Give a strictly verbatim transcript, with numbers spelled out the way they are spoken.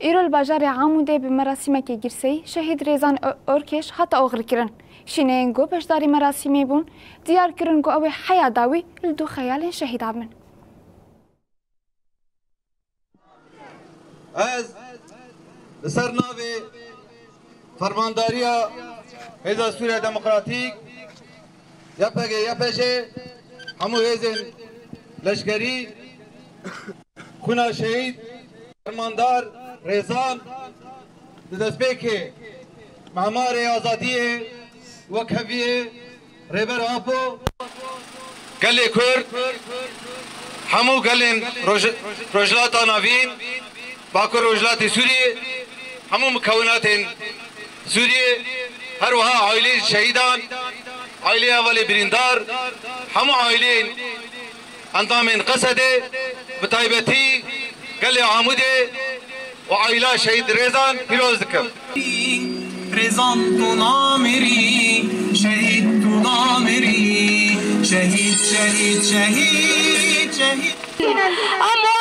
Îro li bajarê Amûdê bi merasîmekê girseyî şehîd Rêzan Ö-, Orkêş hate oxirkirin. Şîneyên ku beşdarî merasîmê bûn, diyar kirin ku ew ê heya dawî li dû xeyalên şehîdan bin. Ez li ser navê Fermandariya Hêza Sûriya Demokratîk, Y P G, Y P J, hemû hêzên leşkerî, xwîna şehîd Fermandar Rêzan di destpêkê Memarê Azadiyê, Wekheviyê, Rêber Apo, gelê Kurd, hemû gelên Roj-, Rojhilata Navîn, Bakur Rojhilatê Sûriyê, hemû mukewinatên Sûriyê, her wiha aîleyên şehîdan, aîleyê hevalê birîndar, hemû aîleyên endamên Qesedê, bi taybetî gelê Amûdê û aîla şehîd Rêzan pîroz dikim. Rêzan tu namirî, şehîd tu namirî, şehîd, şehîd, şehîd, şehîd. Ama